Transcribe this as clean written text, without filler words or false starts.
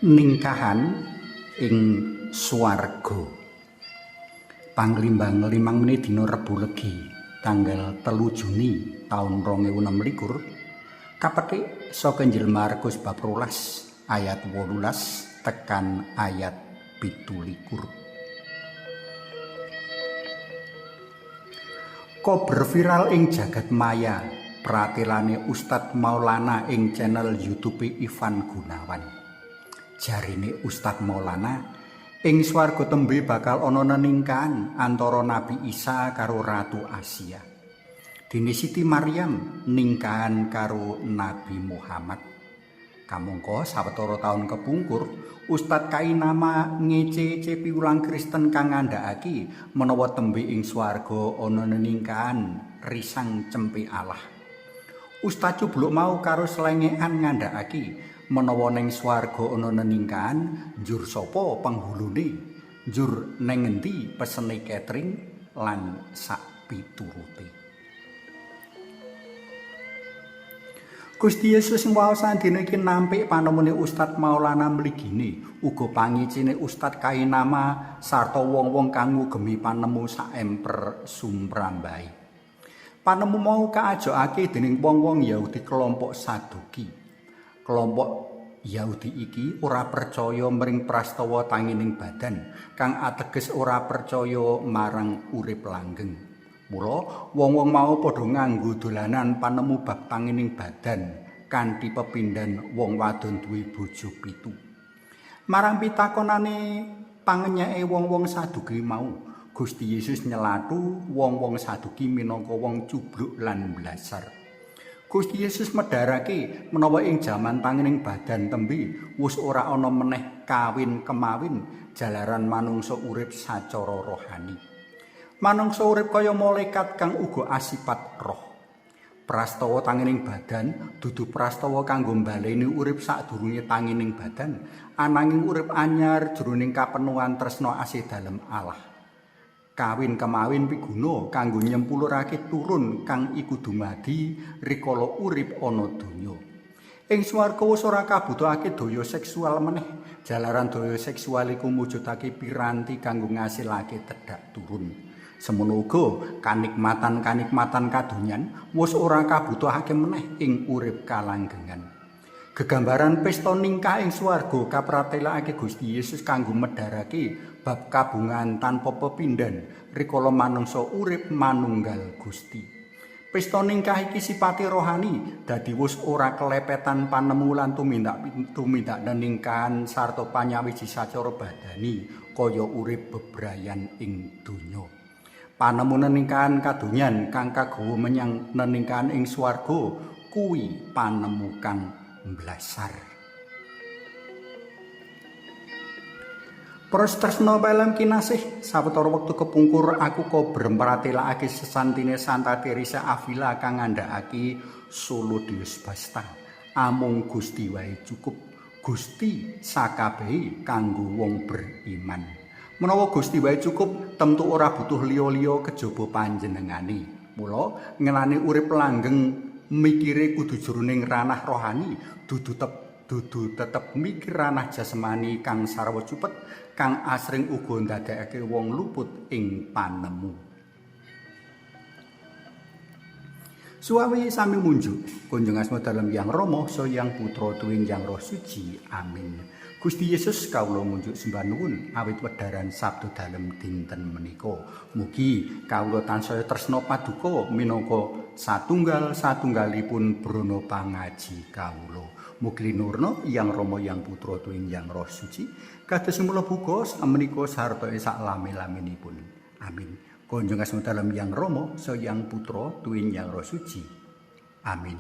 Ningkahan ing swarga. Panglimbang 5 menit dina Rebo Legi tanggal 3 Juni taun 2026 kapetik saka Injil Markus bab 12 ayat 18 tekan ayat 27. Kober viral ing jagat maya pratelane Ustadz Maulana ing channel YouTube Ivan Gunawan. Jarine Ustadz Maulana ing swarga tembe bakal ana neningkahan antara Nabi Isa karo Ratu Asia. Dene Siti Maryam ningkahan karo Nabi Muhammad. Kamangka sawetara taun kepungkur, Ustadz Kainama ngece-ece piwulang Kristen kang ngandhakake menawa tembe ing swarga ana neningkahan risang cempe Allah. Ustadz cubluk mau karo slengekan ngandhakake menawa ning swarga ana neningkahan njur sapa penghulune, njur neng ngendi pesene catering lan sak piturute. Gusti Yesus ngwaosan dina iki nampik panemune Ustadz Maulana mligine, uga pangicine Ustadz Kainama sarta wong-wong kang ngugemi panemu saemper sumrambahe. Panemu mau kaajokake dening wong-wong Yahudi kelompok Saduki. Kelompok Yahudi iki ora percaya mring prastawa tangining badan, kang ateges ora percaya marang urip langgeng. Mula wong-wong mau padha nganggo dolanan panemu bab tangining badan kanthi pepindhan wong wadon duwe bojo 7. Marang pitakonane pangenyeke wong-wong Saduki mau, Gusti Yesus nyelathu wong-wong Saduki minangka wong cubluk lan blasar. Gusti Yesus medharake menawa ing jaman tangining badan tembe wis ora ana meneh kawin kemawin jalaran manungsa urip sacara rohani. Manungsa urip kaya malaikat kang uga asipat roh. Prastawa tangining badan dudu prastawa kanggo mbaleni urip sadurunge tangining badan, ananging urip anyar jroning kapenuhan tresna asih dalem Allah. Kawin kemawin piguna kanggo nyempulurake turun kang iku dumadi rikala urip ana donya. Ing swarga wis ora kabutuhake daya seksual meneh, jalaran daya seksual iku mujudake piranti kanggo ngasilake tedhak turun. Semono uga kanikmatan-kanikmatan kadonyan wis ora kabutuhake meneh ing urip kalanggengan. Gegambaran pesta ningkah ing swarga kapratelakake Gusti Yesus kanggo medharake bab kabungan tanpa pepindhan rikala manungsa urip manunggal Gusti. Pesta ningkah iki sipate rohani, dadi wis ora kelepetan panemu lan tumindak neningkahan sarta panyawiji sacara badani kaya urip bebrayan ing donya. Panemu neningkahan kadonyan kang kagawa menyang neningkahan ing swarga kuwi panemu kang blasar. Para tresna pelem kinasih, sawetara wektu kepungkur aku kober mratelakake sesantine Santa Teresa Avila kang ngandhakake Solo Deus Basta. Amung Gusti wae cukup, Gusti sakabehe kanggo wong beriman. Menawa Gusti wae cukup, tentu ora butuh liya-liya kejaba panjenengane. Mula ngenani urip langgeng mikire kudu jroning ranah rohani, dudu tetep mikir ranah jasmani kang sarwa cupet, kang asring uga ndadekake wong luput ing panemu. Suwawi sami munjuk, kunjung asma dalem Yang Rama, saha Yang Putra tuwin Yang Roh Suci. Amin. Gusti Yesus kawula munjuk sembah nuwun awit wedharan sabda dalem dinten menika. Mugi kawula tansaya tresna paduka minangka satunggal satunggalipun brana pangaji kawula. Mugi linurna Yang Rama, Yang Putra tuwin Yang Roh Suci kados mula buka samenika sarta sak lami-laminipun. Amin. Kunjung asma dalem Yang Rama, saha Yang Putra tuwin Yang Roh Suci. Amin.